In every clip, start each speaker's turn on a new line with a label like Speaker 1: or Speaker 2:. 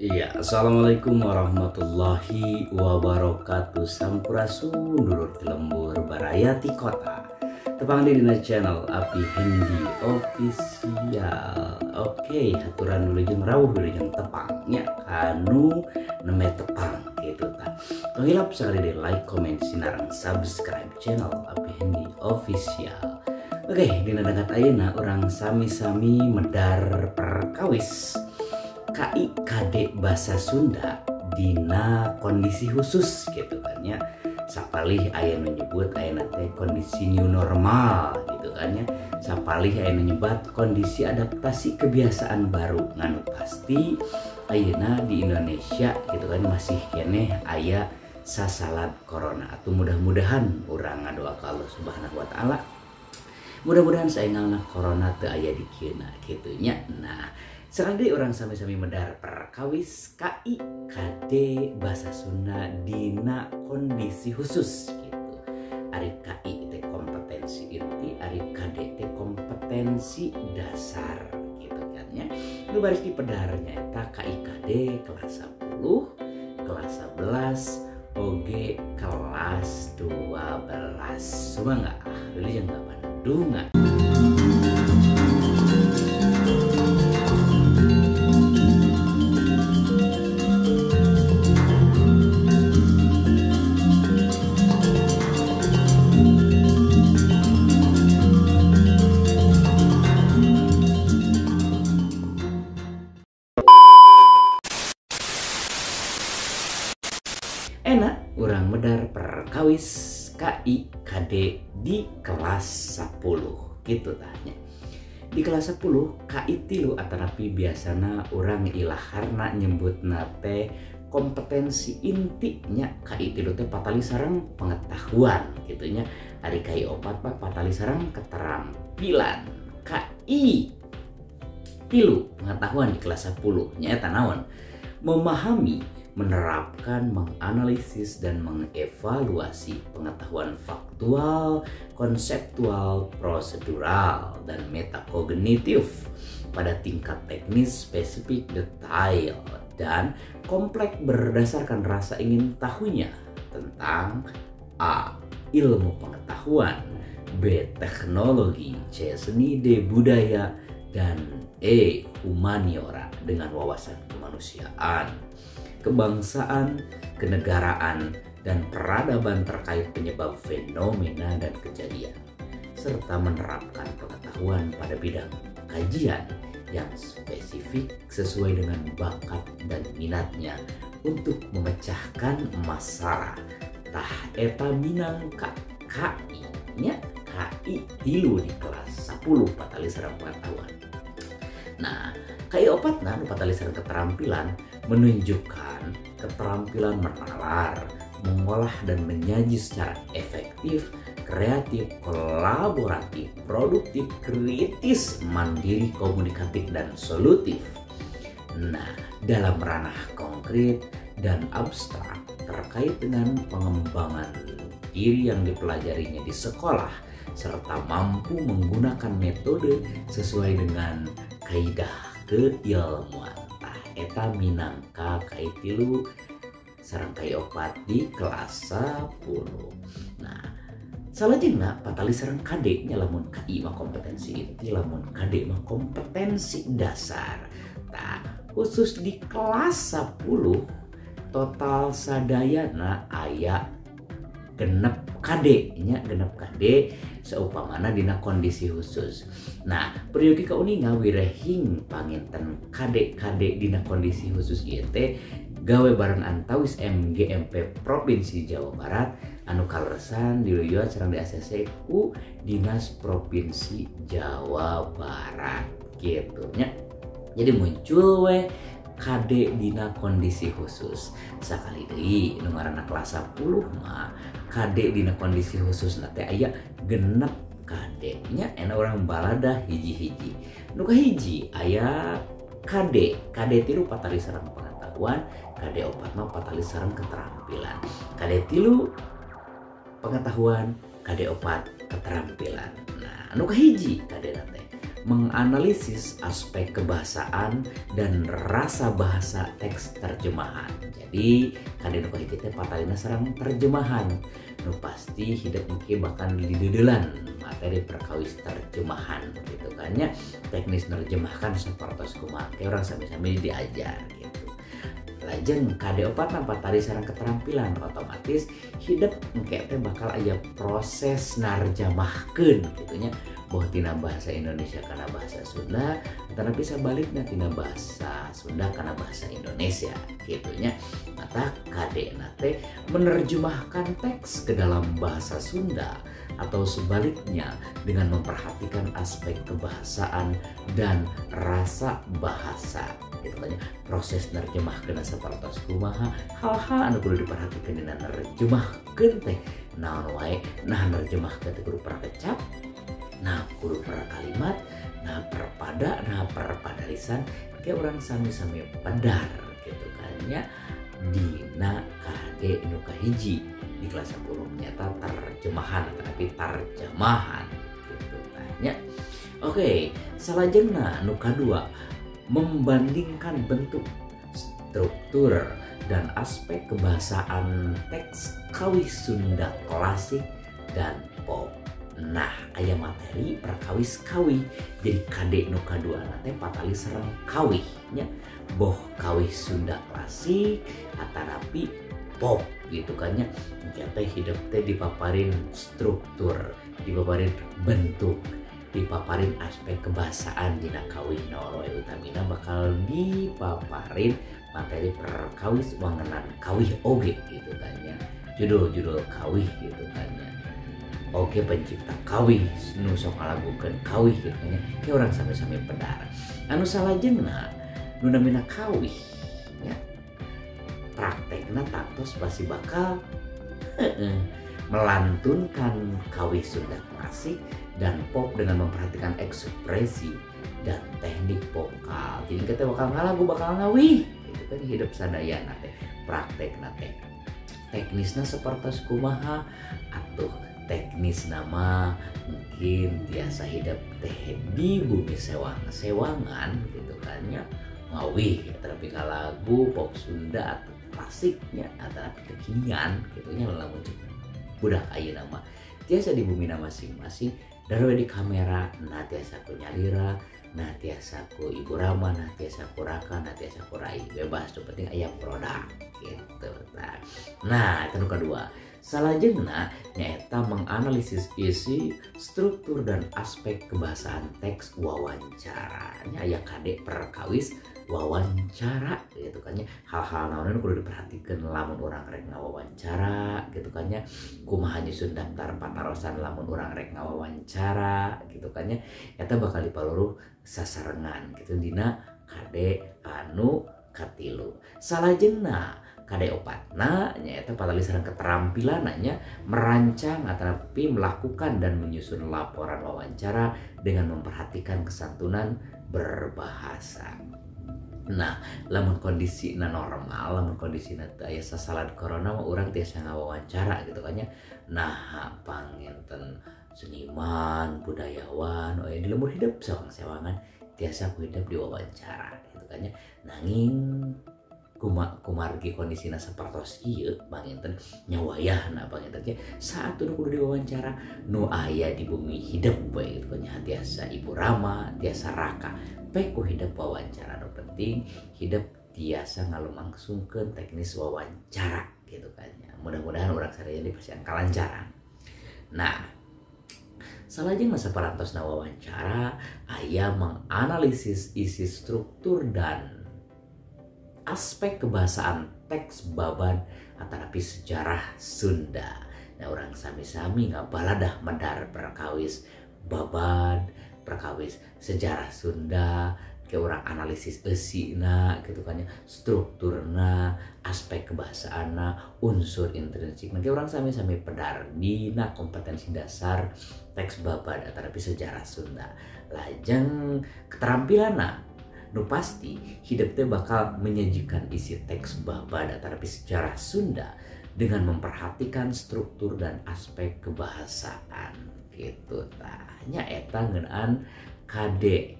Speaker 1: Iya, assalamualaikum warahmatullahi wabarakatuh. Sampurasun dulur lembur baraya ti kota. Tepang di dina channel Api Hendi Official. Oke, haturan wilujeng rawuh wilujeng tepang nya kanu nembe tepang gitu ta. Tong hilap sekali di like, comment, sinareng subscribe channel Api Hendi Official. Oke, dina dekat ayeuna urang sami-sami medar perkawis KIKD bahasa Sunda dina kondisi khusus gitu kan ya. Sapalih aya nu nyebut ayeuna teh kondisi new normal gitu kan ya. Sapalih aya nu nyebat kondisi adaptasi kebiasaan baru, nganu pasti ayeuna di Indonesia gitu kan masih keneh aya sasalad corona. Atau mudah-mudahan urang ngadoa ka Allah Subhanahu wa taala, mudah-mudahan saengalna corona teu aya di kieu kitu nya. Nah, sekali orang sami-sami medar perkawis KIKD bahasa Sunda dina kondisi khusus gitu. Ari KI teh kompetensi inti, ari KD teh kompetensi dasar gitu kan ya. Nu baris dipedarnya eta KIKD kelas 10, kelas 11, oge kelas 12. Sumangga, wilujeng Bandungan. Enak urang medar perkawis KIKD di kelas 10 gitu tanya. Di kelas 10 KI tilu atanapi biasana urang ilaharna nyebutna teh kompetensi intinya KI tilu teh patali sareng pengetahuan gitu nya. Ari KI opat mah patali sareng keterampilan. KI tilu pengetahuan di kelas 10 nya eta naon? Memahami, menerapkan, menganalisis, dan mengevaluasi pengetahuan faktual, konseptual, prosedural, dan metakognitif pada tingkat teknis, spesifik, detail, dan kompleks berdasarkan rasa ingin tahunya tentang A. Ilmu pengetahuan, B. Teknologi, C. Seni, D. Budaya, dan E. Humaniora dengan wawasan kemanusiaan, kebangsaan, kenegaraan, dan peradaban terkait penyebab fenomena dan kejadian, serta menerapkan pengetahuan pada bidang kajian yang spesifik sesuai dengan bakat dan minatnya untuk memecahkan masalah. Tah eta minangka KI nya KI tilu di kelas 10 patali sareng pengetahuan. Nah, KI opatna nu patali sareng keterampilan menunjukkan keterampilan menalar, mengolah dan menyaji secara efektif, kreatif, kolaboratif, produktif, kritis, mandiri, komunikatif, dan solutif. Nah, dalam ranah konkret dan abstrak terkait dengan pengembangan diri yang dipelajarinya di sekolah, serta mampu menggunakan metode sesuai dengan kaidah keilmuan. Tah eta minangka KI tilu sareng KI opat di kelas 10. Nah, salajengna patali sareng KD nya lamun KI mah kompetensi inti, lamun KD mah kompetensi dasar. Tah, khusus di kelas 10 total sadayana aya genep KD nya, genep KD seupamana dina kondisi khusus. Nah, peryogi kauninga wirehing panginten KD-KD dina kondisi khusus ieu teh gawe bareng antawis MGMP Provinsi Jawa Barat anu kaleresan diluyuan sareng di ACC ku Dinas Provinsi Jawa Barat gitu nya. Jadi muncul we KD dina kondisi khusus. Sakali deui nu ngaranna kelas 10 mah KD dina kondisi khusus na teh aya genep KD nya, enak orang balada hiji-hiji. Nu kahiji aya KD, KD tilu patali sareng pengetahuan, KD opat mah patali sareng keterampilan. KD tilu pengetahuan, KD opat keterampilan. Nah, anu kahiji KD na teh menganalisis aspek kebahasaan dan rasa bahasa teks terjemahan. Jadi KD nu kahiji teh patalina sareng terjemahan. Nu pasti hidup mungkin bahkan dideudelan materi perkawis terjemahan gitu kan nya, teknis nerjemahkan sapertos kumaha ke urang sami-sami diajar gitu. Lajeng KD opat patali sareng keterampilan, otomatis hidup engke teh bakal aya proses narjamahkeun gitu nya, boh tina bahasa Indonesia kana bahasa Sunda tetapi sebaliknya tina bahasa Sunda kana bahasa Indonesia gitu nya. Mata KD na teh menerjemahkan teks ke dalam bahasa Sunda atau sebaliknya dengan memperhatikan aspek kebahasaan dan rasa bahasa gitu kan ya. Proses nerjemahkeun sapertos kumaha, hal-hal anu kudu diperhatikeun dina nerjemahkeun teh naon wae. Nah nerjemahkeun teh kudu per kecap, nah kudu per kalimat, nah per pada, nah per padalisan, ke urang sami-sami pedar gitu kan ya. Dina KD nu kahiji di kelas 10 nyata terjemahan tapi tarjamahan gitu tanya. Oke, salajengna nu kadua membandingkan bentuk, struktur dan aspek kebahasaan teks kawih Sunda klasik dan pop. Nah, aya materi perkawis kawih. Jadi KD nu kadua teh patali sareng kawih nya, boh kawih Sunda klasik atanapi pop gitu kan nya. Engke teh hidup teh dipaparin struktur, dipaparin bentuk, dipaparin aspek kebahasaan dina kawih naon wae, utamina bakal dipaparin materi perkawis wangenan kawih oge gitu kan nya, judul-judul kawih gitu kan nya. Oke, pencipta kawih nu sok ngalagukeun kawih gitu kan nya, ke urang sami-sami pedar. Anu salajengna nu namina kawih nya, praktekna tangtos pasti bakal melantunkan kawih Sunda klasik dan pop dengan memperhatikan ekspresi dan teknik vokal. Jadi kita bakal ngalagu, bakal ngawih gitu kan hidup sadayana teh praktekna teh. Teknisna sapertos kumaha atuh teknis nama mungkin biasa hidup teh di bumi sewang-sewangan gitu kan nya, ngawih tapi lagu pop Sunda atau klasiknya atau kekinian gitu nya, lamun budak ayeuna mah tiasa di bumi masing-masing dari di kamera, nah tiasa ku nyalira, nah tiasa ku ibu rama, nah tiasa ku raka, nah tiasa ku rai, bebas tuh penting aya produk gitu. Nah itu nu kedua. Salajengna nyaeta menganalisis isi, struktur dan aspek kebahasaan teks wawancara. Nya aya KD perkawis wawancara gitu kan nya, hal-hal naon nu kudu diperhatikeun lamun urang rek ngawawancara gitu kan nya, kumaha nyusun daftar patarosan lamun urang rek ngawawancara gitu kan nya, eta bakal dipaluruh sasarengan gitu dina KD anu katilu. Salajengna KD opatna nyaeta patali sareng keterampilannya merancang atanapi melakukan dan menyusun laporan wawancara dengan memperhatikan kesantunan berbahasa. Nah, lamun kondisina normal, lamun kondisina teu aya sasalad corona mah urang tiasa ngawawancara gitu kan nya. Nah, panginten seniman, budayawan, oh ya di lembur hidup sewang-sewangan tiasa ku hidup diwawancara gitu kan nya. Nanging kumargi kondisina sapertos ieu panginten nyawayahna panginten nya saat nu kudu diwawancara nu aya di bumi hidup we gitu kan nya, tiasa ibu rama, tiasa raka pe ku hidup wawancara. Nu penting hidup tiasa ngalumangsungkeun teknis wawancara gitu kan nya. Mudah-mudahan urang sadaya dipasihan kalancaran. Nah, salajengna saparantosna wawancara aya menganalisis isi struktur dan aspek kebahasaan teks babad atanapi sejarah Sunda. Nah, urang sami-sami ngabaladah medar perkawis babad, perkawis sejarah Sunda, ke urang analisis eusina gitu kan ya, strukturna, aspek kebahasaanna, unsur intrinsik. Nah, ke urang sami-sami pedar dina kompetensi dasar teks babad atanapi sejarah Sunda. Lajeng keterampilanna nu pasti hidup teh bakal menyajikan isi teks babad atanapi sejarah Sunda dengan memperhatikan struktur dan aspek kebahasaan gitu. Tah nya eta ngeunaan KD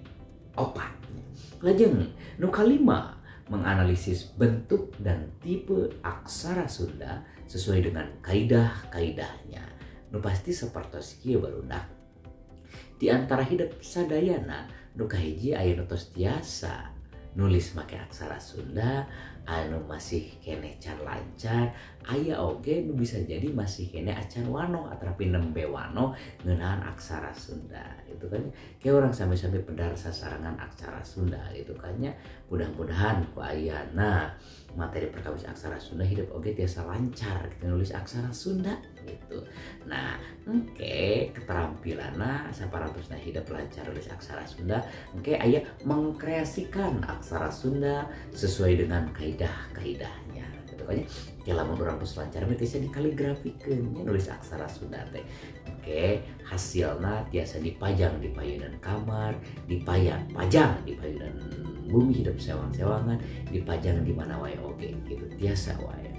Speaker 1: 4. Lajeng nu kalima, menganalisis bentuk dan tipe aksara Sunda sesuai dengan kaidah-kaidahnya. Nu pasti sapertos kieu barudak. Di antara hidep sadayana nu kahiji aya nu tos tiasa nulis make aksara Sunda, anu masih keneh can lancar, aya oge nu bisa jadi masih keneh acan wanoh atanapi nembe wanoh ngeunaan aksara Sunda gitu kan. Kayak orang sami-sami pedar sasarangan aksara Sunda gitu kan nya. Mudah-mudahan ku ayana materi perkawis aksara Sunda hidup oge tiasa lancar gitu nulis aksara Sunda gitu. Nah, engke keterampilanna saparantosna hidup lancar nulis aksara Sunda, engke aya mengkreasikan aksara Sunda sesuai dengan kaidah-kaidahnya gitu kan nya. Ke lamun urang tos lancar mah tiasa dikaligrafikeun nya nulis aksara Sunda teh. Oke, hasilna tiasa dipajang di payunan kamar, dipajang di payunan bumi hidup sewang-sewangan, dipajang di mana wae oge gitu tiasa wae.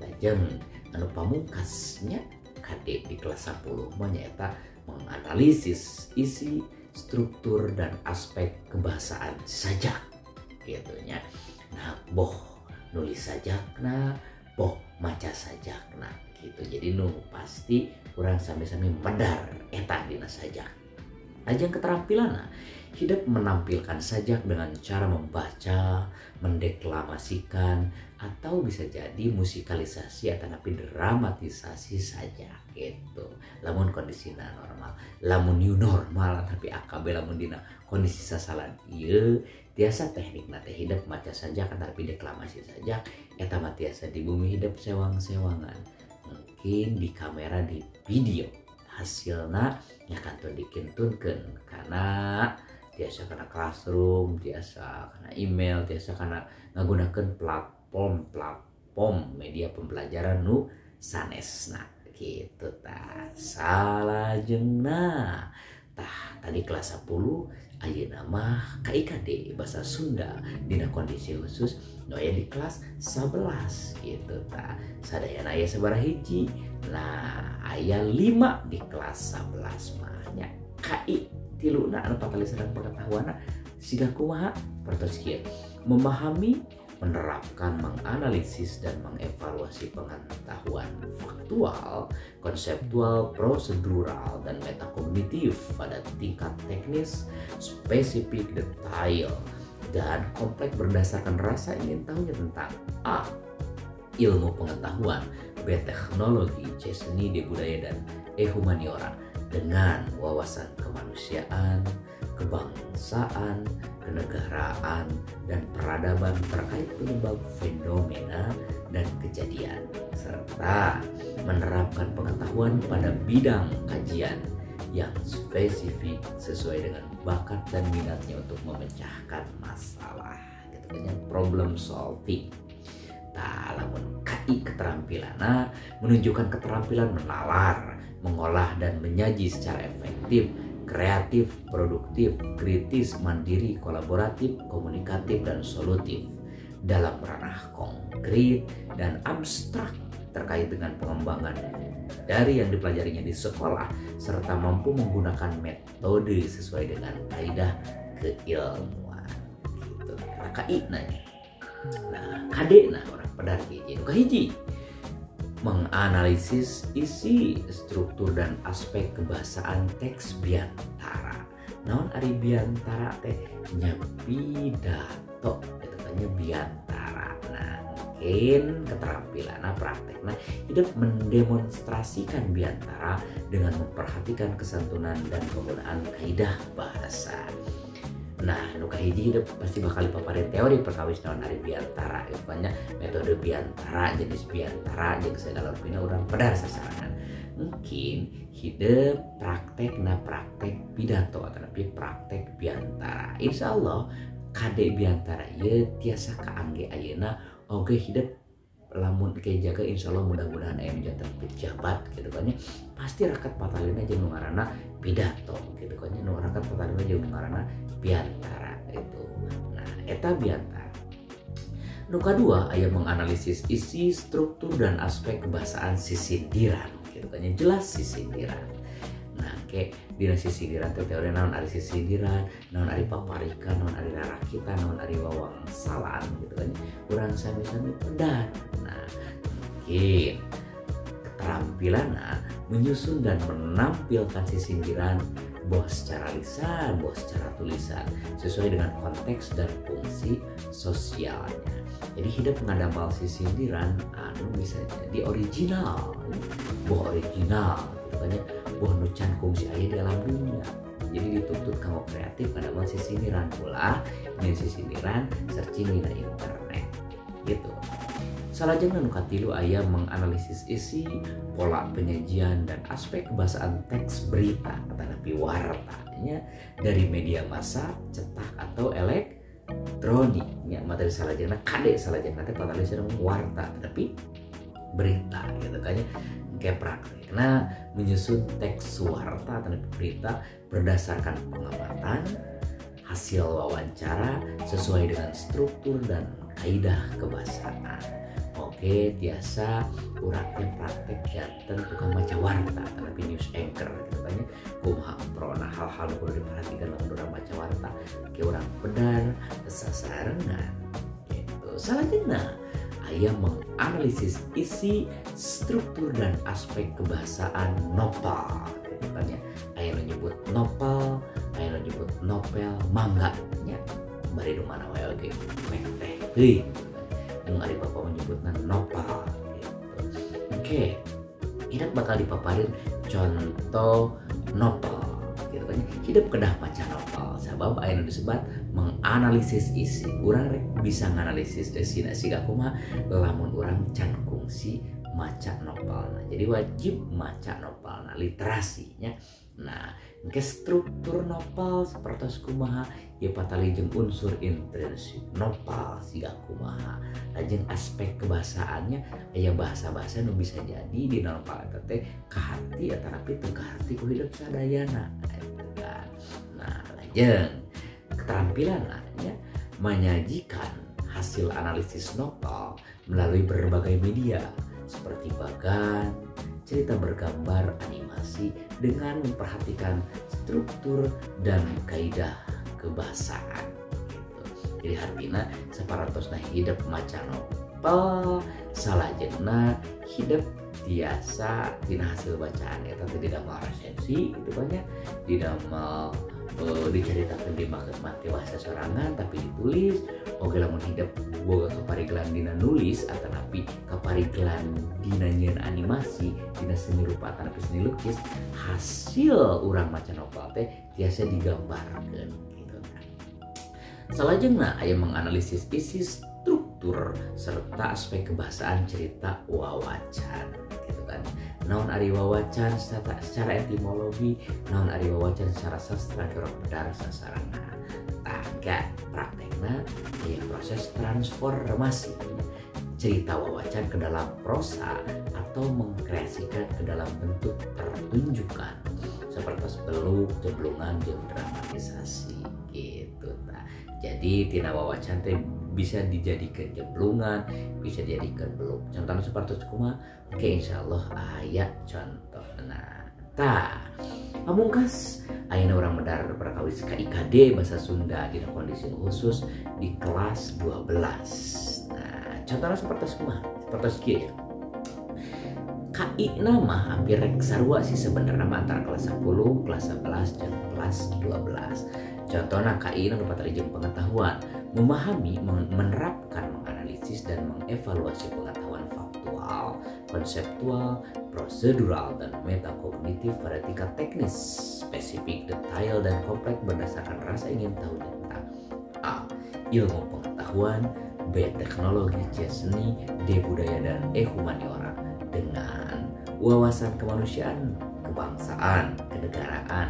Speaker 1: Lajeng anu pamungkasnya KD di kelas 10 mah nyaeta menganalisis isi, struktur dan aspek kebahasaan sajak gitu nya. Nah, boh nulis sajakna, boh maca sajakna gitu. Jadi nu pasti urang sami-sami medar eta dina sajak. Lajeng keterampilanna, hidup menampilkan sajak dengan cara membaca, mendeklamasikan, atau bisa jadi musikalisasi atau napi dramatisasi sajak gitu. Lamun kondisina normal, lamun new normal tapi AKB lamun dina kondisi sasalan ieu tiasa teknikna teh hidup maca sajak tapi deklamasi sajak eta mah tiasa di bumi hidup sewang-sewangan. Mungkin di kamera, di video hasilna nya kantun dikintunkeun kana tiasa kana classroom, tiasa kana email, tiasa kana ngagunakeun platform media pembelajaran nu sanesna gitu tah. Salajengna tah tadi kelas 10 ayeuna mah KIKD bahasa Sunda dina kondisi khusus nu aya di kelas 11 gitu tah. Sadayana aya sabaraha hiji? Nah, aya 5 di kelas 11 mah nya. KI tiluna anu patali sareng pengetahuanna siga kumaha? Pertos kieu, memahami, menerapkan, menganalisis dan mengevaluasi pengetahuan faktual, konseptual, prosedural, dan metakognitif pada tingkat teknis, spesifik, detail, dan kompleks berdasarkan rasa ingin tahunya tentang A. Ilmu pengetahuan, B. Teknologi, C. Seni, D. Budaya, dan E. Humaniora dengan wawasan kemanusiaan, kebangsaan, kenegaraan, dan peradaban terkait penyebab fenomena dan kejadian, serta menerapkan pengetahuan pada bidang kajian yang spesifik sesuai dengan bakat dan minatnya untuk memecahkan masalah, gitu kan, problem solving. Tah, lamun KI keterampilanna menunjukkan keterampilan menalar, mengolah dan menyaji secara efektif, kreatif, produktif, kritis, mandiri, kolaboratif, komunikatif, dan solutif dalam ranah konkret dan abstrak terkait dengan pengembangan dari yang dipelajarinya di sekolah, serta mampu menggunakan metode sesuai dengan kaidah keilmuan. Gitu. Nah, KI nanya. Nah, KD nah orang pedar hiji. Nu kahiji, menganalisis isi, struktur dan aspek kebahasaan teks biantara. Naon ari biantara teh? Nya pidato eta teh nya biantara. Nah, mungkin keterampilanna praktekna hidup mendemonstrasikan biantara dengan memperhatikan kesantunan dan penggunaan kaidah bahasa. Nah, nu kahiji hidup pasti bakal dipaparin teori perkawis naon ari biantara, gitu kan nya, metode biantara, jenis biantara, jeung segala rupina urang pedar sasarangan. Mungkin hidup praktekna praktek pidato atanapi praktek biantara. Insya Allah KD biantara ieu tiasa kaangge ayeuna oge hidup lamun ke jaga insya Allah mudah-mudahan aya janten pejabat gitu kan nya, pasti rakat patalina jeung nu ngaranna pidato gitu kan nya, nu rakat patalina jeung nu ngaranna biantara itu. Nah, eta biantara. Nu kadua aya menganalisis isi, struktur dan aspek kebahasaan sisindiran gitu kan nya, jelas sisindiran. Nah, Engke dina sisindiran teh teori naon ari sisindiran, naon ari paparikan, naon ari rarakitan, naon ari wawangsalan gitu kan. Urang sami-sami pedar. Nah, mungkin keterampilanna menyusun dan menampilkan sisindiran boh secara lisan, boh secara tulisan sesuai dengan konteks dan fungsi sosialnya. Jadi hidup ngadamal sisindiran anu bisa jadi original, boh original gitu kan ya, boh nu can kungsi aya di alam dunia. Jadi dituntut kanggo kreatif ngadamal sisindiran pula, nyeun sisindiran searching dina internet gitu. Salajengna nu katilu aya menganalisis isi, pola penyajian dan aspek kebahasaan teks berita atanapi wartanya dari media massa, cetak atau elektronik. Ya, materi salajengna kade salajengna teh patali sareng warta tetapi berita gitu kan ya. Kayak praktekna menyusun teks warta atau berita berdasarkan pengamatan, hasil wawancara sesuai dengan struktur dan kaidah kebahasaan. Oke, tiasa urang teh praktek janten tukang maca warta tapi news anchor gitu kan ya. Kumaha prona hal-hal nu kudu diperhatikan lamun urang maca warta, ke urang pedar sasarengan gitu. Salajengna aya menganalisis isi, struktur dan aspek kebahasaan novel gitu kan ya. Aya nu nyebut novel, aya nu nyebut novel, mangga nya bari nu mana wae oge meh teh teuing. Mung ari bapak menyebutna novel gitu. Oke, hidup bakal dipaparin contoh novel gitu kan. Hidup kedah maca novel sabab aya nu disebat menganalisis isi. Urang rek bisa nganalisis isina siga kumaha lamun urang can kungsi maca novel. Nah, jadi wajib maca novel, nah, literasinya. Nah, engke struktur novel sapertos kumaha ieu patali jeung unsur intrinsik novel siga kumaha. Lajeng aspek kebahasaannya aya bahasa-bahasa nu bisa jadi di novel eta teh kaharti atanapi teu kaharti ku hidup sadayana gitu kan. Nah, lajeng keterampilan nya menyajikan hasil analisis novel melalui berbagai media seperti bagan, cerita bergambar, animasi dengan memperhatikan struktur dan kaidah kebahasaan gitu. Jadi hartina saparantosna hidup maca novel salajengna hidup tiasa tina hasil bacaan eta teh didamel resensi gitu kan ya, didamel diceritakan di mati bahasa sorangan tapi ditulis. Oke, lamun hidup boga kaparigelan dina nulis atanapi kaparigelan dina nyieun animasi dina seni rupa atanapi seni lukis, hasil urang maca novel teh tiasa digambarkeun gitu kan. Salajengna aya menganalisis isi, struktur serta aspek kebahasaan cerita wawacan gitu kan. Naon ari wawacan secara etimologi, naon ari wawacan secara sastra urang pedar sasarana. Tah, praktekna aya proses transformasi cerita wawacan ke dalam prosa atau mengkreasikan ke dalam bentuk pertunjukan seperti beluk, jeblungan, jeung dramatisasi gitu. Nah, jadi tina wawacan teh bisa dijadikan jeblungan, bisa dijadikan beluk. Contohnya seperti kumaha? Oke, insyaallah aya contoh. Nah, tah pamungkas ayeuna urang medar perkawis KIKD bahasa Sunda dina kondisi khusus di kelas 12. Nah, contohnya seperti kumaha? Seperti kieu ya. KI nama hampir rek sarua sih sebenarnya antara kelas 10, kelas 11, dan kelas 12. Contohnya KI nu patali jeung pengetahuan, memahami, menerapkan, menganalisis dan mengevaluasi pengetahuan faktual, konseptual, prosedural, dan metakognitif pada tingkat teknis, spesifik, detail, dan kompleks berdasarkan rasa ingin tahu tentang A. Ilmu pengetahuan, B. Teknologi, C. Seni, D. Budaya, dan E. Humaniora dengan wawasan kemanusiaan, kebangsaan, kenegaraan,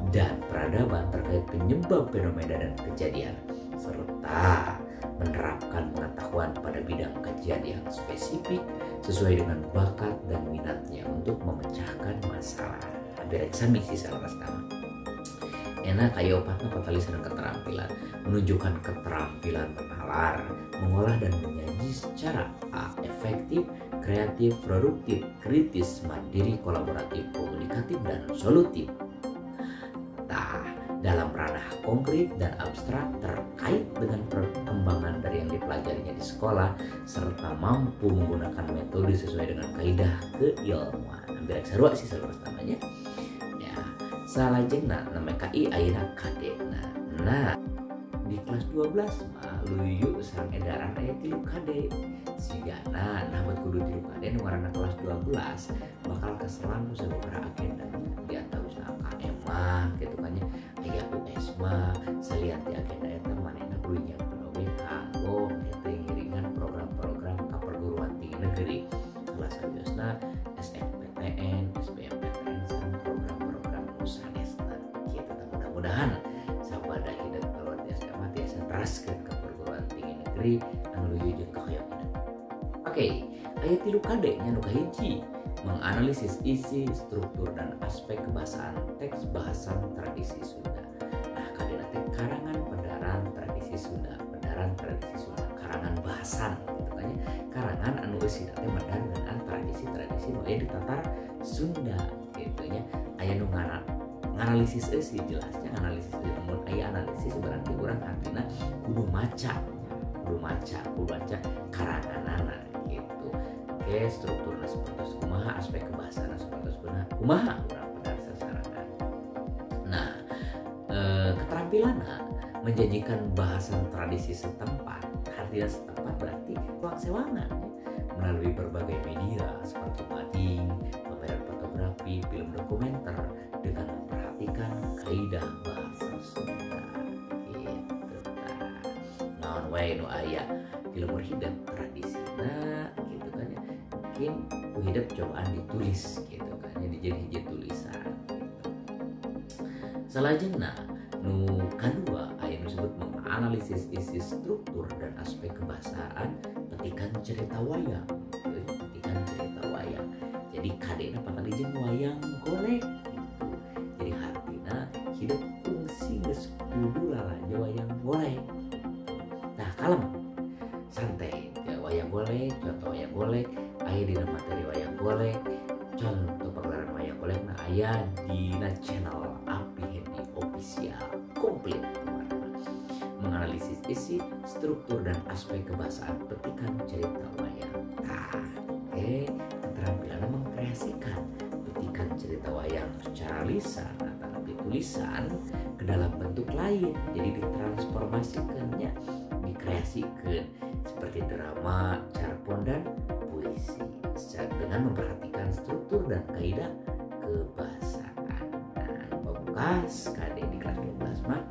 Speaker 1: dan peradaban terkait penyebab fenomena dan kejadian, serta menerapkan pengetahuan pada bidang kajian yang spesifik sesuai dengan bakat dan minatnya untuk memecahkan masalah. Hampir sami sih salah pertama. Enak kayak opatna patali sareng keterampilan, menunjukkan keterampilan menalar, mengolah dan menyaji secara A. Efektif, kreatif, produktif, kritis, mandiri, kolaboratif, komunikatif, dan solutif. dalam ranah konkret dan abstrak terkait dengan perkembangan dari yang dipelajarinya di sekolah serta mampu menggunakan metode sesuai dengan kaidah keilmuan. Hampir sarua sih saluras namanya. Ya, salajengna namanya KI ayeuna KD. Nah, di kelas 12 mah luyu sareng edaran aya 3 KD. Sigana nah buat kudu 3 KD nu ngaranna kelas 12 bakal keselang ku sababaraha agendanya di antawisna AKM mah kitu kan nya aya US mah salian ti agenda eta manehna kudu nyiapkeun oge kanggo ngiring-ngiringan program-program ka perguruan tinggi negeri salah sawiosna SNPTN, SBMPTN sareng program-program nu sanesna kitu. Mudah-mudahan sabada hidup keluar di SMA tiasa neraskeun ka perguruan tinggi negeri anu luyu jeung kahoyong hidup. Oke, aya 3 KD nya nu kahiji menganalisis isi, struktur dan aspek kebahasaan teks bahasan tradisi Sunda. Nah, KD teh karangan pedaran tradisi Sunda, pedaran tradisi Sunda, karangan bahasan gitu kan nya. Karangan anu eusina teh medar ngeunaan tradisi-tradisi nu aya di tatar Sunda gitu nya. Aya nu nganalisis eusi jelasnya analisis eusi mun aya analisis berarti urang artina kudu maca, kudu baca karanganana gitu. Oke, strukturna sapertos kumaha, aspek kebahasana sapertos kumaha urang pedar sasarangan. Nah, keterampilanna menjanjikan bahasan tradisi setempat. Artinya setempat berarti sewangan ya, melalui berbagai media seperti mading, pameran fotografi, film dokumenter dengan memperhatikan kaidah bahasa Sunda gitu. Naon wae nu aya di lembur hidup tradisina gitu kan ya. Mungkin ku hidup cobaan ditulis gitu kan ya, dijadi hiji tulisan gitu. Salajengna nu kadua aya nu disebut menganalisis isi struktur dan aspek kebahasaan petikan cerita wayang. Petikan cerita wayang. Jadi kadena patali jeung wayang golek gitu. Jadi hartina hidup fungsi geus kudu lalajo wayang golek. Nah, kalem. Santai. Ya, wayang golek, contoh wayang golek, aya dina materi wayang golek, contoh pagelaran wayang golek nah aya dina channel Api Hendi Official komplit. Menganalisis isi, struktur dan aspek kebahasaan petikan cerita wayang. Nah, oke, keterampilan mengkreasikan petikan cerita wayang secara lisan atau tulisan ke dalam bentuk lain. Jadi ditransformasikannya, dikreasikan seperti drama, carpon dan puisi dengan memperhatikan struktur dan kaidah kebahasaan. Nah, pamungkas KD di kelas 12 mah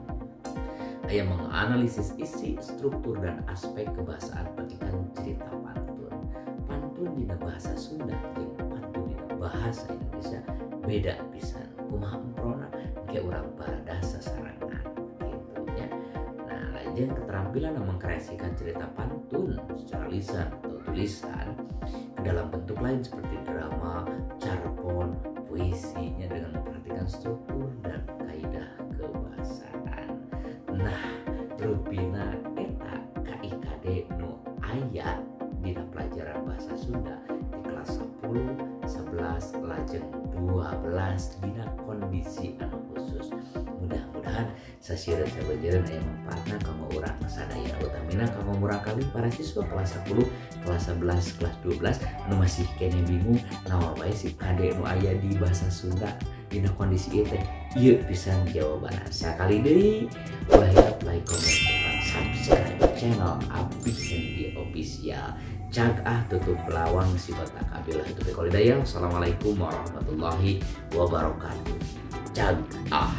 Speaker 1: aya menganalisis isi, struktur dan aspek kebahasaan petikan cerita pantun. Pantun dina bahasa Sunda jeung pantun dina bahasa Indonesia beda pisan. Kumaha emprona ke urang baradah sasarangan gitu nya. Nah, lajeng keterampilan mengkreasikan cerita pantun secara lisan atau tulisan ke dalam bentuk lain seperti drama, carpon, puisinya dengan memperhatikan struktur dan kaidah kebahasaan. Nah, rupina eta KIKD nu aya dina pelajaran bahasa Sunda di kelas 10, 11, lajeng 12 dina kondisi anu khusus. Mudah-mudahan sasieureun sabajareun aya manfaatna kanggo urang sadaya, utamina kanggo murangkalih para siswa kelas 10, kelas 11, kelas 12 anu masih keneh bingung naon wae sih KD nu aya di bahasa Sunda dina kondisi ieu teh. Ieu pisan jawabanna. Sakali deui ulah hilap like, comment, dan subscribe channel Api Hendi Official. Cag ah tutup lawang si botak. Abilah itu Assalamualaikum warahmatullahi wabarakatuh. Cag ah.